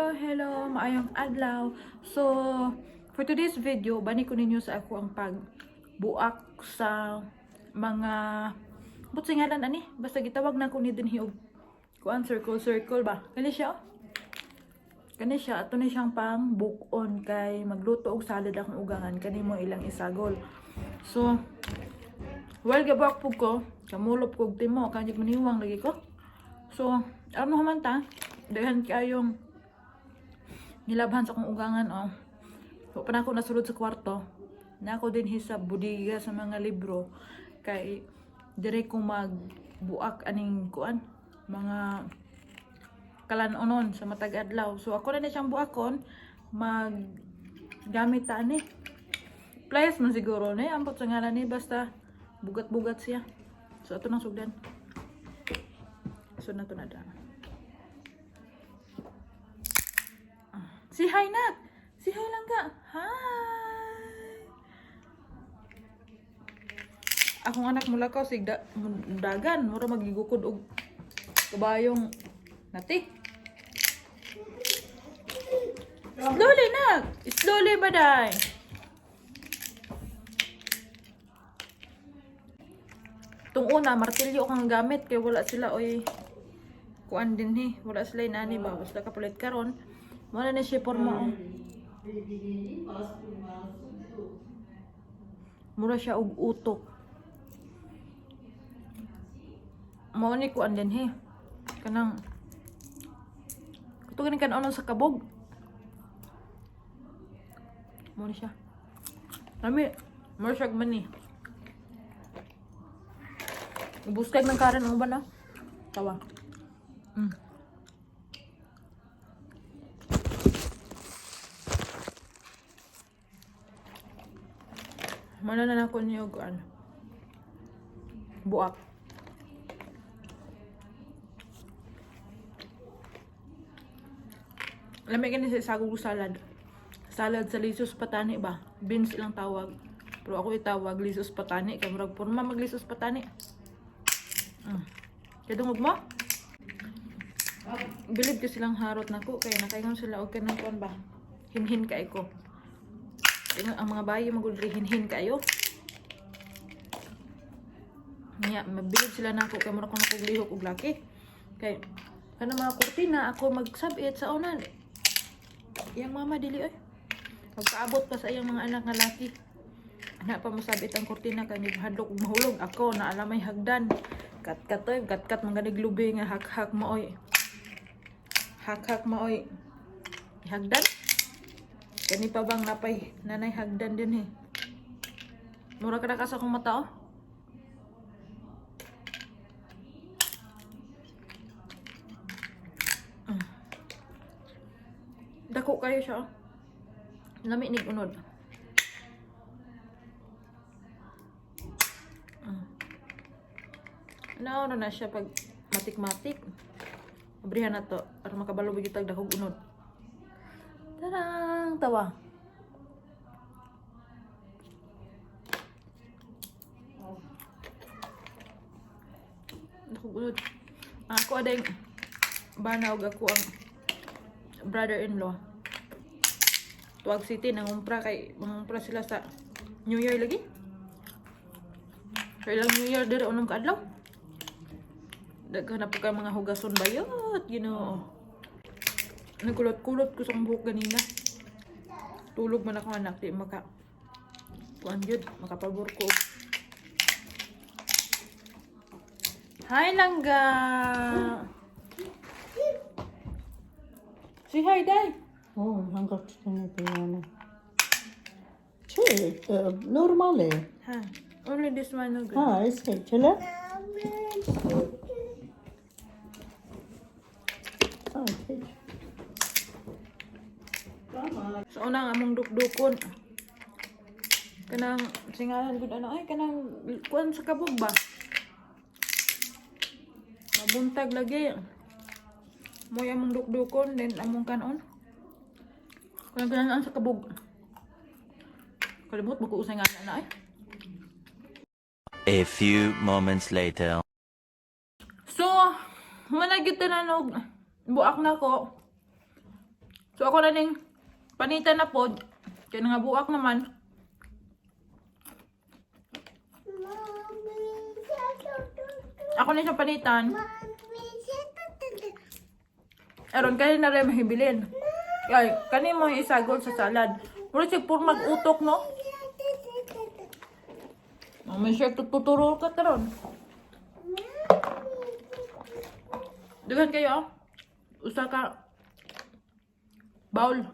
Hello, hello, maayong adlaw. So, for today's video, bani ko ninyo sa ako ang pagbuak sa mga but sa ngalan ani, basta gitawag na ko ni dinhi og kuan, circle circle ba. Kani siya, oh. Kani siya, ato ni siyang pang buk-on kay magluto og salad akong ugangan, kani mo ilang isagol. So, while gabuak pug ko, kamulop kog timo, kanyag maniwang lagi ko. So, ano man ta? Daghan kayong nilabhan sa akong ugangan, oh. Wa pa na ako nasulod sa kwarto. Na ako din sa budiga sa mga libro kay dire ko magbuak aning kuan, mga kalanonon sa matag adlaw. So ako na ni siyang buakon, mag gamit ta ani. Pliers man siguro ni ambot sa ngalan ni, basta bugat-bugat siya. So ato nang sugdan. So na to na da. Si hi, nak. Si hi lang ka. Hi. Akong anak mula ko sigda dagan mura magigukod og kabayong nati. Slowly, nak. Slowly ba day? Tung una, martilyo kang gamit kay wala sila oy kuan din he. Wala sila inani ba, basta kapalit karon. Wala na siya porma, oh. Mura siya og utok. Mao ni kuan din he. Kanang kuto ganing kan sa kabog. Mao ni siya. Lami, mura siya mani. Ubus kag ng karan ang uban, ah. Tawa. Mana na nako niyo ano. Buak. Lami gani sa isagong salad. Salad sa lisos patani ba? Beans ilang tawag. Pero ako itawag lisos patani kay murag porma maglisos patani. Kadungog mo? Bilib ko silang harot nako kay nakaingon sila og kanang kuan ba. Hinhin kay ko. Ingon ang mga bayi magudri, hinhin kayo. Nya, mabilib sila nako kay murag ko nakuglihok og laki. Kay kanang mga kurtina ako magsabit sa unan. Iyang mama dili oy. Magpaabot pa sa iyang mga anak nga laki. Anak pa mosabit ang kurtina kay hadlok og mahulog ako na alamay hagdan. Katkat oy, katkat man ganig lubi nga hak-hak mo oy. Hak-hak mo oy. Hagdan? Kani pa bang napay nanay hagdan din eh. Mura ka na ka sa akong mata, oh. Dako kayo siya, oh. Lami nig unod. Nauna na siya pag matik-matik. Abrihan na to aron makabalo gyud tag dakog unod. Tarang tawa. Dakog unod. Ako ading bana og ako ang brother-in-law. Tuag City nangumpra kay mangumpra sila sa New Year lagi. Kay ilang New Year dire unom ka adlaw. Daghan na po kay mga hugason bayot, Ginoo. Nagkulot-kulot ko sa akong buhok ganina. Tulog man ako, anak, di maka kuan gyud, makapabor ko. Hi, langga. Say hi, day. Oh, han går till Sì, normale. Ha. Only this one no good. Ah, sì, ce l'ha? Ah, sì. Sa una nga among dukdukon. Kanang singalan gud ano ay, kanang kuan sa kabog ba. Mabuntag lagi. Moy among dukdukon then among kanon. Kanang kanang sa kabog. Kalimot mo ko usay nga na ay. A few moments later. So, managit tanan og buak na ko. So ako na ning panita na pod kay nga buak naman. Ako na siyang panitan. Aron kani na rin mahibilin. Ay, kani mo isagol sa salad. Mura siya puro mag-utok, no? Oh, may siya tuturo ka karon. Dughan kayo, oh. Usa ka bowl.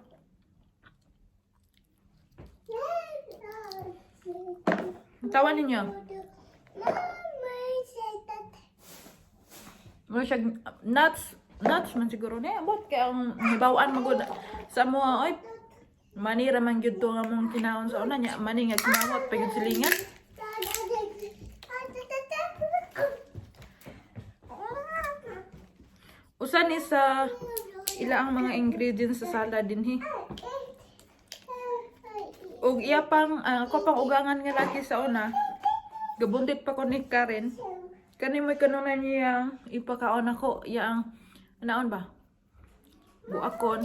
Tawa ninyo. Mura siya nuts, nuts man siguro niya. But kaya ang hibawan magud sa mo, oy. Mani ra man gyud to nga mong kinaon sa una niya. Mani nga kinawat pa gyud silingan. Usa ni sa ila ang mga ingredients sa salad dinhi. Ug iya pang ako pang ugangan nga laki sa una. Gabundit pa ko ni Karen. Kani mo'y kanunan niya ipakaon ako iya ang anaon ba? Buakon.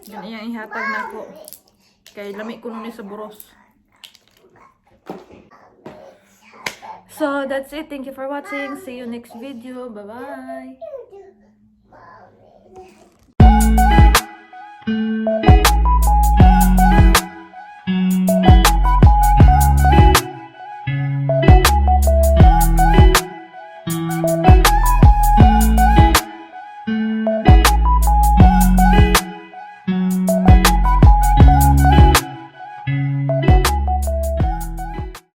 Yan iyang ihatag nako. Kay lami ko ni sa buros. So that's it. Thank you for watching. See you next video. Bye-bye. Mommy.